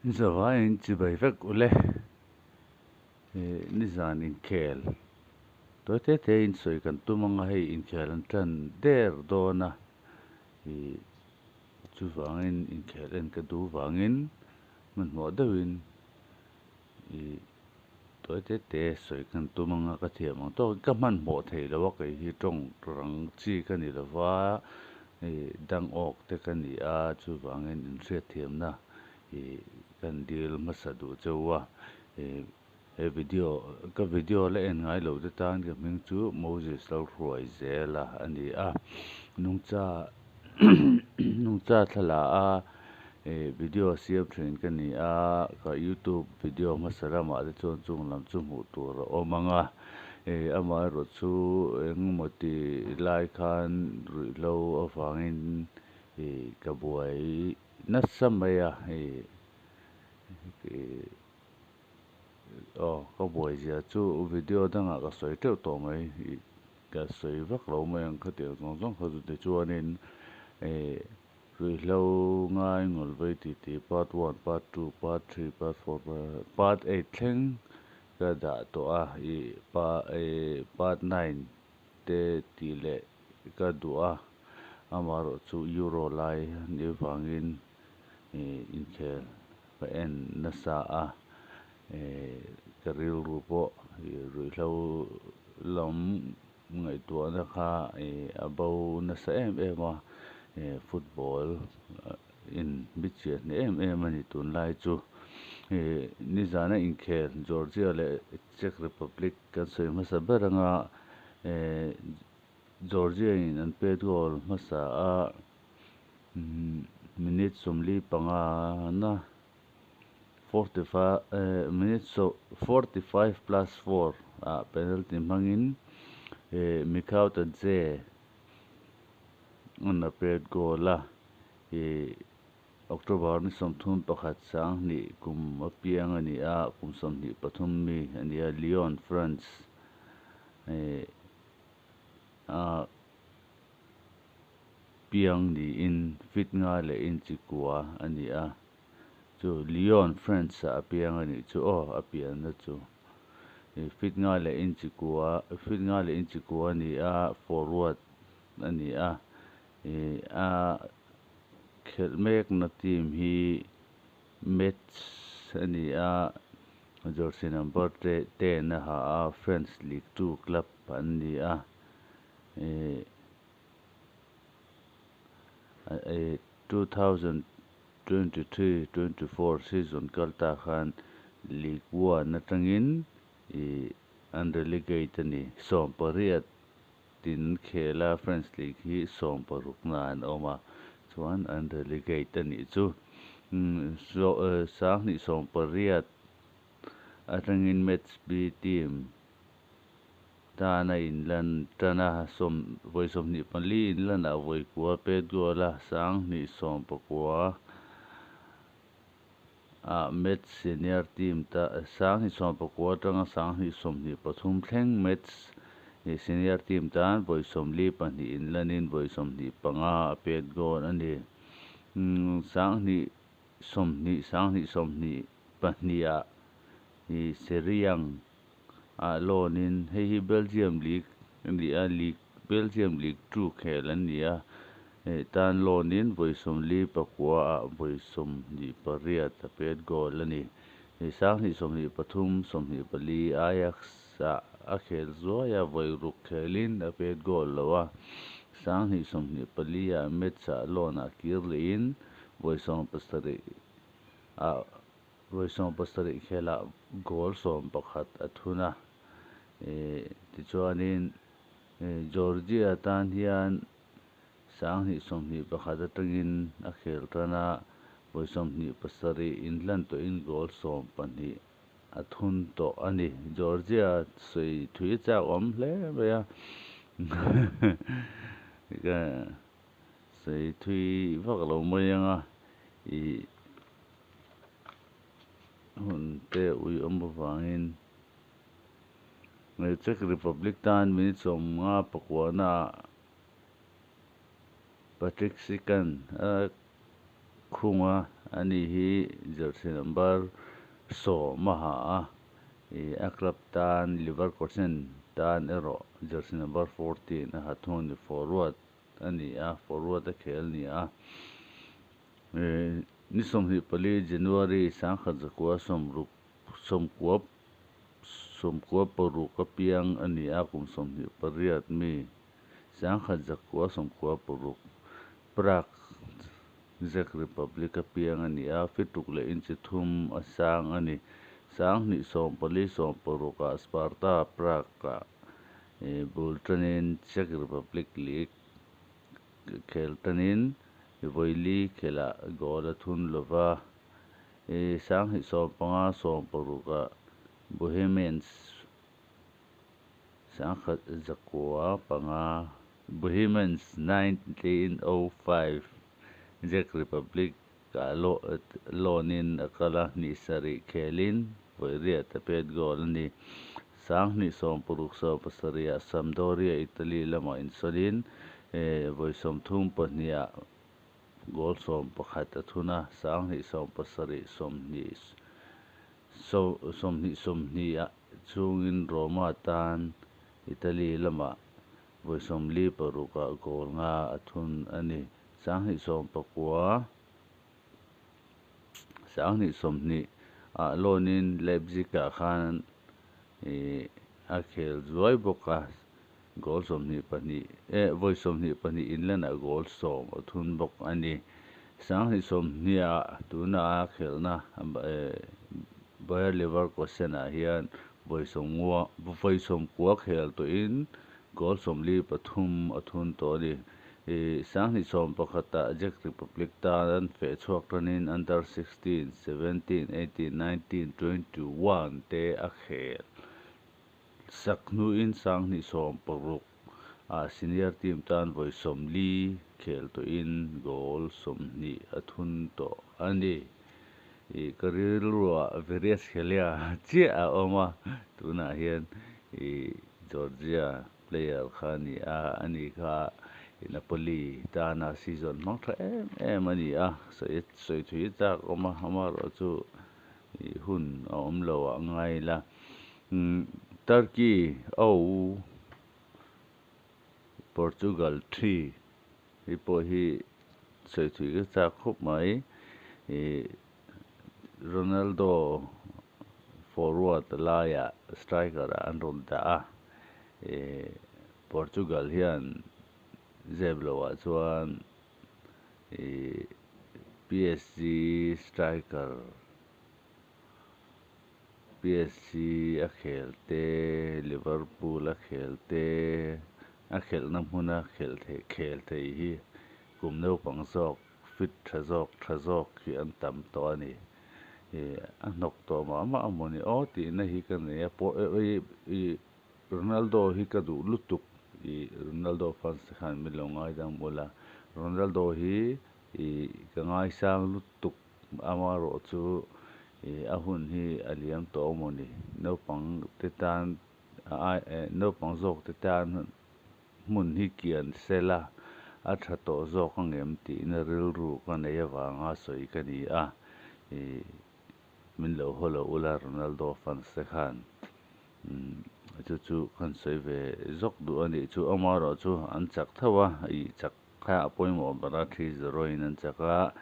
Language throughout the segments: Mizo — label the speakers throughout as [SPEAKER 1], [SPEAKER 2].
[SPEAKER 1] Zavaiin chibai vek ule nizan inkhel tawi te te in sawi kan tum anga hei inkhel an tan der dawn a ih chuvangin inkhel en ka duh vangin hmanhmawh deuhin ih tawi te te sawi kan tum anga ka thiam ang tawk ka hmanhmawh thei lo a kei hi tawng rang chi ka ni lova ih dang awk te ka ni a chuvangin inhriatthiamna ih kan dil hmasa duh cheu a ih he video ka video la en ngai lo te tan ka hming chu Moses Lalhruai zel a a ni a nungcha nungcha thla la a ih video siam thin ka ni a ka youtube video hmasa lamah te chuan chung lam chu hmuh tur a awm ang a ih amaherawh chu engemaw ti lai khan ruihhlo avangin ih ka buai nasa mai a ih ih aw ka buai zia chu video dangah ka sawi teuh tawh mai ih ka sawi vak lo mai ang khatiang zawng zawng kha chu tichuanin ih ruihhlo ngai ngawlvei tih tih part one part two part three part four part eight thleng ka dah tawh a ih pa ih part nine te tih leh ka duh a amaherawh chu euro lai a nih avangin ih inkhel ka en nasa a ih ka rilru pawh ih ruihhlo lam ngaihtuahna kha ih a bo nasa em em a ih football in bichiah hneh em em a ni tunlai chu ih nizana inkhel Georgia leh Czech Republic kan sawi hmasa ber anga ih Georgia in an pet goal hmasa a minute 45 na 45 minute 45 plus 4 ah penalty hmangin ih Mikautadze an a pet goal a ih October ni 31 sanghnih kum apiang a ni a kum 23 mi a ni a Lyon France ih a piang niin fit nga leh inchi kua a ni a chu Lyon France ah a piang a nih chu aw a pianna chu ih fit nga leh inchi kua fit nga leh inchi kua a ni a forward a ni a ih a khelh mekna team hi Metz a ni a jersey number te ten a ha a France League two club an ni a ih 2023-24 season kal ta khan League One atangin ih an relegate a ni. 18 tin khel a French League hi 16 na an awm a chuan an relegate a nih chu. 2018 atangin Metz B team tana inlan tan a sawm vawi 24 inlanah vawi kua pet goal a 2019 ah Metz senior team ta 2019 atanga 2023 thleng Metz senior team tan vawi 42 inlanin vawi 25 a pet goal a ni. 2020 2022 ah ih Seriang ah loan in hei hi Belgium League a ni a League Belgium League two khel an ni a eh tan loan in vawi 49 ah vawi 28 a pet goal a ni. Ih 2023 24 Ajax ah a khel zuai a vawi ruk khelin a pet goal lo a 2024 ah Metz ah loan ah kir lehin vawi 17 ah vawi 17 khelah goal 11 a thun a ih tichuanin Georgia tan hian 2021 atangin a khel tan a vawi 27 inlan tawhin goal 12 a thun tawh a ni. Georgia sawi thui chak awm hle mai a sawi thui vak lo mai anga ih hun te ui awm avangin Czech Republic tan minute 59 na ah Patrick Sikan a khung a. Ani hi jersey number sawm a ha a ih a club tan Leverkusen tan erawh jersey number 14 a ha thung a ni forward a ni a forward a khel a ni a eh ni 24 January 1960 96 apiang a ni a kum 28 mi 1996 Prague Czech Republic apiang a ni a feet ruk leh inchi thum a sang a ni 2014 60 ah Sparta Prague ah ih bul tanin Czech Republic League khel tanin vawili khelah goal a thun lova ih 2015 60 ah Bohemians 1905 Bohemians 1905 Czech Republic ah loan in a kal a hnih sarih khelin vawi riat a pet goal a ni 2016 17 ah Sampdoria Italy lamah insawlin eh vawi 32 ah goal 11 a thun a 2017 20 20 ah chungin Roma tan Italy lamah vawi 46 ah goal nga a thun a ni 2019 2020 ah loan in Leipzig ah khan ih a khel zuai bawk a goal 22 eh vawi 22 inlan ah goal 10 a thun bawk a ni 2020 ah tuna a khelna eh Bayer Leverkusen ah hian vawi 90 khel tawhin goal 43 a thun tawh a ni ih 2021 ah Czech Republic tan an feh chhuak tanin under 16 17 18 19 21 te a khel sak hnuin 2016 ah senior team tan vawi 40 khel tawhin goal 20 a thun tawh a ni ih ka rilruah Kvaratskhelia chiah a awm a tunah hian ih Georgia player kha a ni a ani kha Napoli tana season hmang tha em em a ni a sawi thui chak awm a amaherawh chu ih hun a awm lo ah ngai ila Turkey 0 Portugal 3 hi pawh hi sawi thui ka chak khawp mai ih Ronaldo forward laiah striker ah an rawn dah a ih Portugal hian zep lohah chuan ih PSG striker PSG a khel te Liverpool a khel te a khelhna hmuna khel thei khel thei hi kum naupang zawk fit tha zawk hi an tam tawh a ni ih a hnawk tawh mah mah a mawni aw tihna hi ka nei a ih Ronaldo hi ka duh lutuk ih Ronaldo fans te khan min lo ngaidam ula Ronaldo hi ih ka ngaisang lutuk amaherawh chu ih a hun hi a liam tawh a mawni naupang te tan naupang zawk te tan hmun hi kian sela a tha tawh zawk ang em tihna rilru ka nei avanga sawi ka ni a ih min lo haw lo ula Ronaldo fans te khan chu chu kan sawi ve zawk duh a nih chu amaherawh chu an chak tho a ih chak kha a pawimawh ber a 3-0 in an chak a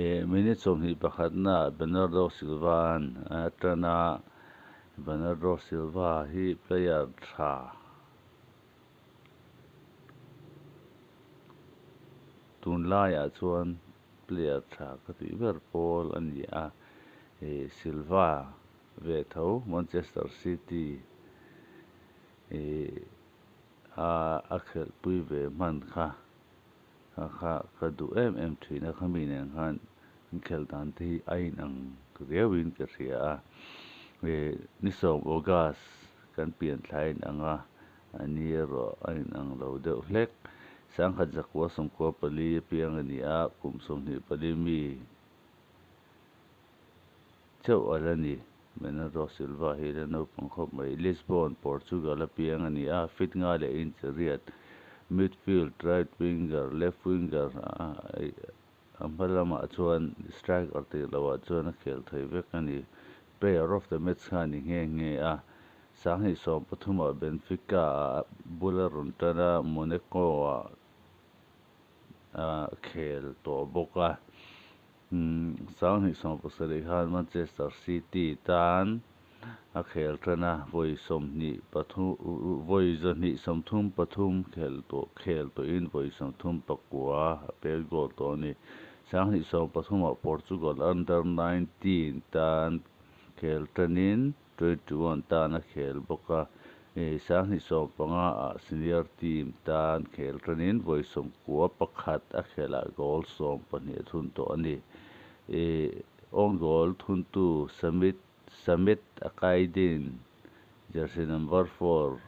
[SPEAKER 1] ih minute 21 na Bernardo Silva an atana Bernardo Silva hi player tha tun laiah chuan player tha ka tih ber pawl a ni a ih Silva ve tho Manchester City ih a a khelhpui ve hman kha kha ka duh em em thin a khami nen khan an khelh dan te hi a inang riauin ka hria a ih ni 10 August kan pian thla inang a ani erawh a inang lo deuh hlek 1994 apiang a ni a kum 24 mi chauh ala ni Bernardo Silva hi la naupang khawp mai Lisbon Portugal apiang a ni a feet nga leh inch riat midfield right winger left winger a hma lamah chuan striker tih loh ah chuan a khel thei vek a ni player of the match kha a ni nghe nghe a sanghnih sawm pathum ah Benfica ah bul a rawn tan a Monaco ah a khel tawh bawk a sanghnih sawm pasarih khan Manchester City tan a khel tan a vawi sawmhnih pathum vawi zahnih sawmthum pathum khel tawh khel tawhin vawi sawmthum pakua a pet goal tawh a ni sanghnih sawm pathum ah Portugal under 19 tan khel tanin 21 tan a khel bawk a sanghnih sawm panga ah senior team tan khel tanin vawi sawmkua pakhat a khelah goal sawm pahnih a thun tawh a ni own goal thuntu Samet Samet Akaydin jersey number 4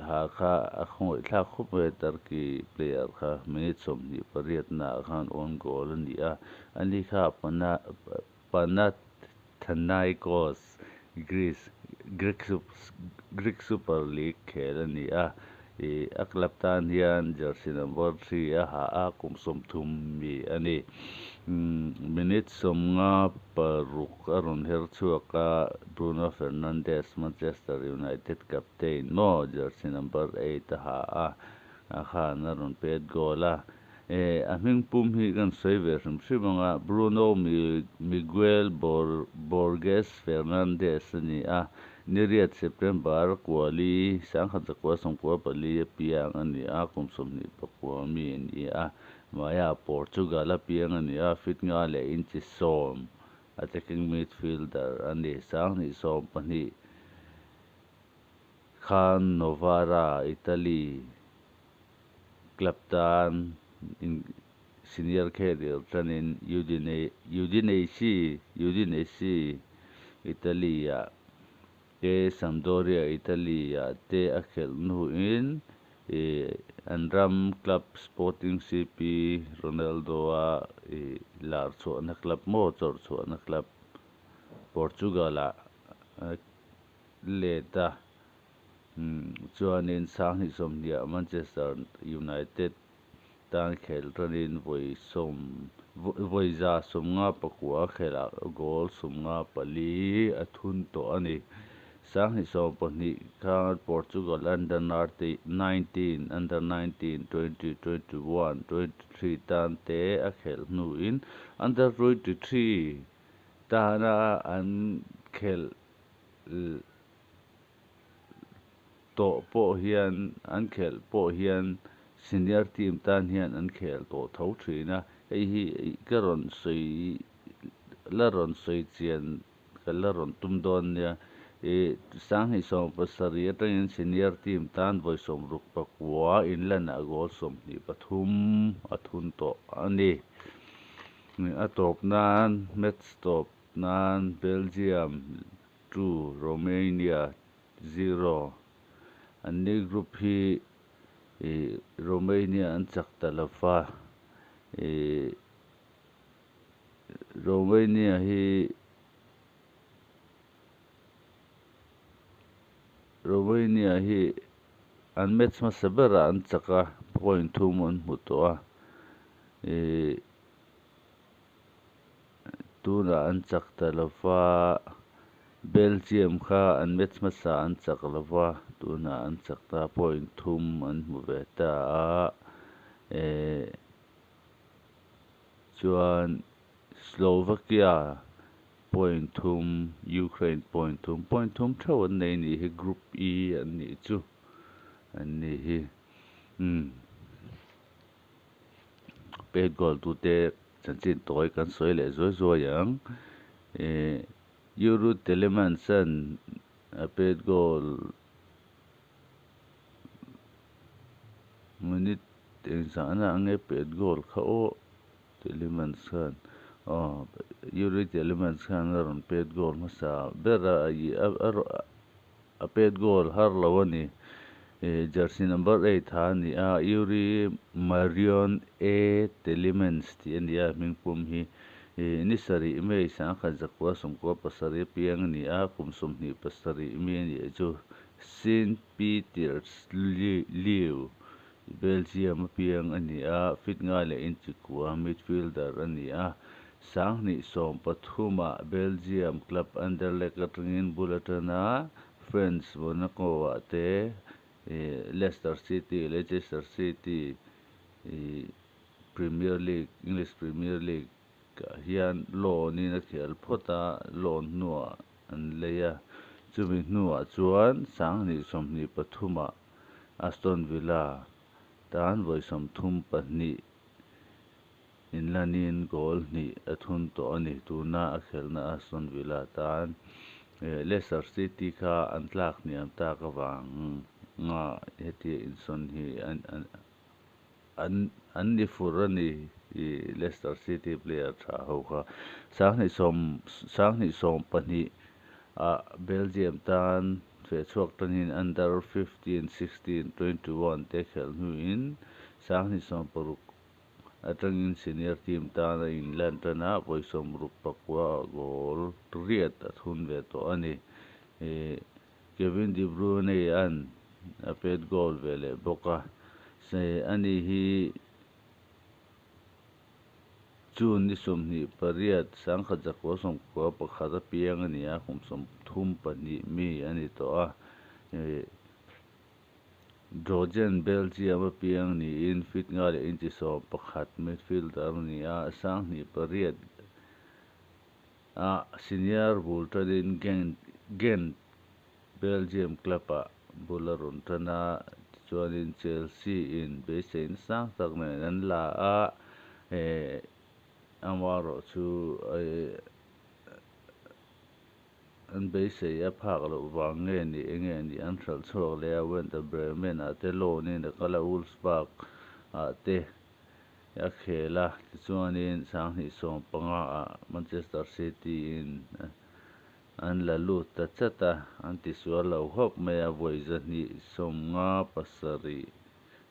[SPEAKER 1] ha kha a khawngaih thlak khawp mai Turkey player kha minute sawmhnih pariat naah khan own goal a ni a ani kha Panathinaikos Greece Greek Super League khel a ni a a club tan hian jersey number 3 a ha a kum sawmthum mi a ni minute sawmnga paruk a rawn her chhuak a Bruno Fernandes Manchester United captain maw jersey number 8 a ha a a khan a rawn pet goal a a hming pum hi kan sawi ve hrim hrim anga Bruno Miguel Borges Fernandes a ni a niriat September kuali sangkhat zakua sawmkua pali a piang a ni a kum sawmhnih pakua mi a ni a maya Portugal a piang a ni a fit nga leh inchi sawm attacking midfielder a ni sanghnih sawm pahnih khan Novara Italy club tan senior career tanin Udinese Italy ah te Sampdoria Italy ah te a khelh hnuin an ram club Sporting CP Ronaldo a lar chhuahna club maw chawrh chhuahna club Portugal ah let a chuanin sanghnih sawmhnih ah Manchester United tan khel tanin vawi za sawmnga pakua khelah goal sawmnga pali a thun tawh a ni sanghnih sawm pahnih khan Portugal under 19 under 19 20 21 23 tan te a khelh hnuin under 23 tana an khelh tawh pawh hian an khelh pawh hian senior team tan hian an khel tawh tho thin a hei hi ka rawn sawi la rawn sawi chian ka la rawn tum dawn nia sanghnih sawm pasarih atangin senior team tan vawi sawmruk pakua inlanah goal sawmhnih pathum a thun tawh a ni a tawp nan match tawp nan Belgium 2 Romania 0 an ni group hi Romania an chak ta lova Romania hi an match hmasa berah an chak a point thum an hmu tawh a tunah an chak ta lova Belgium kha an match hmasa an chak lova tunah an chak ta point thum an hmu ve ta a chuan Slovakia point thum Ukraine point thum theuh an nei ni hi group E an nih chu an ni hi pet goal tu te chanchin tawi kan sawi leh zuai zuai ang Youri Tielemans an a pet goal minute engzahna ange pet goal kha aw Tielemans khan Youri Tielemans khan a rawn pet goal hmasa ber a pet goal har lo a ni jersey number 8 ha ani a Youri Marion A Tielemans tih a ni a hming pum hi ni sarih mai sangkhat zakua sawmkua pasarih piang a ni a kum sawmhnih pasarih mi a ni chu Saint Peters Liu Belgium a piang a ni a, feet nga leh inchi kua midfielder a ni a, sanghnih sawm pathumah Belgium club Anderlecht atangin bul a tan a, French Monaco ah te Leicester City, Leicester City ih Premier League, English Premier League ah hian loan in a khel phawt a, loan hnuah an lei a, chumi hnuah chuan sanghnih sawmhnih pathumah Aston Villa tan vawi 32 inlanin goal hnih a thun tawh a ni. Tuna a khelhna Aston Villa tan Leicester City kha an tlak hniam tak avanga hetia insawn hi an an ni fur a ni Leicester City player tha ho kha. 2012 ah Belgium tan feh chhuak tanin under 15, 16, 21 te khelh hnuin 2016 atangin senior team tan a inlan tan a, vawi 69 goal riat a thun ve tawh a ni. Kevin De Bruyne an a pet goal ve leh bawk a, ani hi June ni 28, 1991 a piang a ni a, kum 32 mi a ni tawh a. Drogen Belgium a piang niin feet nga leh inchi 11 midfielder a ni a, 2008 ah senior bul tanin Gent Belgium club ah bul a rawn tan a, tichuanin Chelsea in beiseina sang tak nen an la a, amaherawhchu an beisei a phak loh vang nge ni enge ni an hralh chhuak leh a, Werder Bremen ah te loan in a kal a, Wolfsburg ah te a khel a, tichuanin 2015 ah Manchester City in an la lut ta chat a, an tisual lo khawp mai a, vawi 257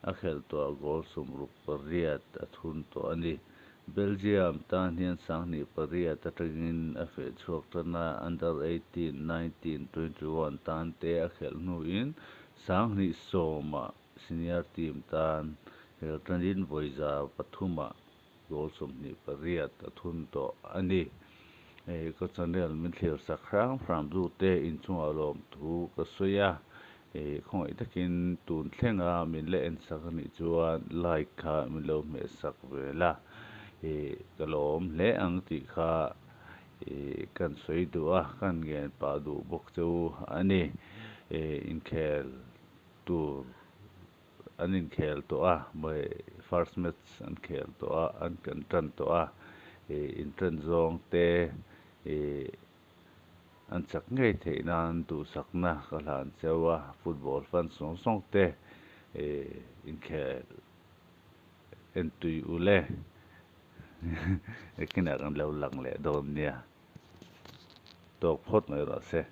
[SPEAKER 1] a khelh tawh a, goal 68 a thun tawh a ni. Belgium tan hian 2008 atangin a feh chhuak tan a, under 18, 19, 21 tan te a khelh hnuin 2010 ah senior team tan khel tanin vawi 300 ah goal 28 a thun tawh a ni. Hei ka channel min thlir sak hrang hram zu te inchungah lawm thu ka sawi a, khawngaih takin tun thlenga min la en sak anih chuan like kha min lo hmeh sak ve la, ka lawm hle ang tih kha kan sawi duh a, kan ngen pah duh bawk che u a ni. Inkhel tur an inkhel tawh a, first match an khel tawh a, an kan tan tawh a, in tan zawng te an chak ngei theih nan duhsakna ka hlan cheu a, football fan sawng sawng te inkhel en tui u le, nakinah kan lo lang leh dawn nia, tawk phawt mai rawh se.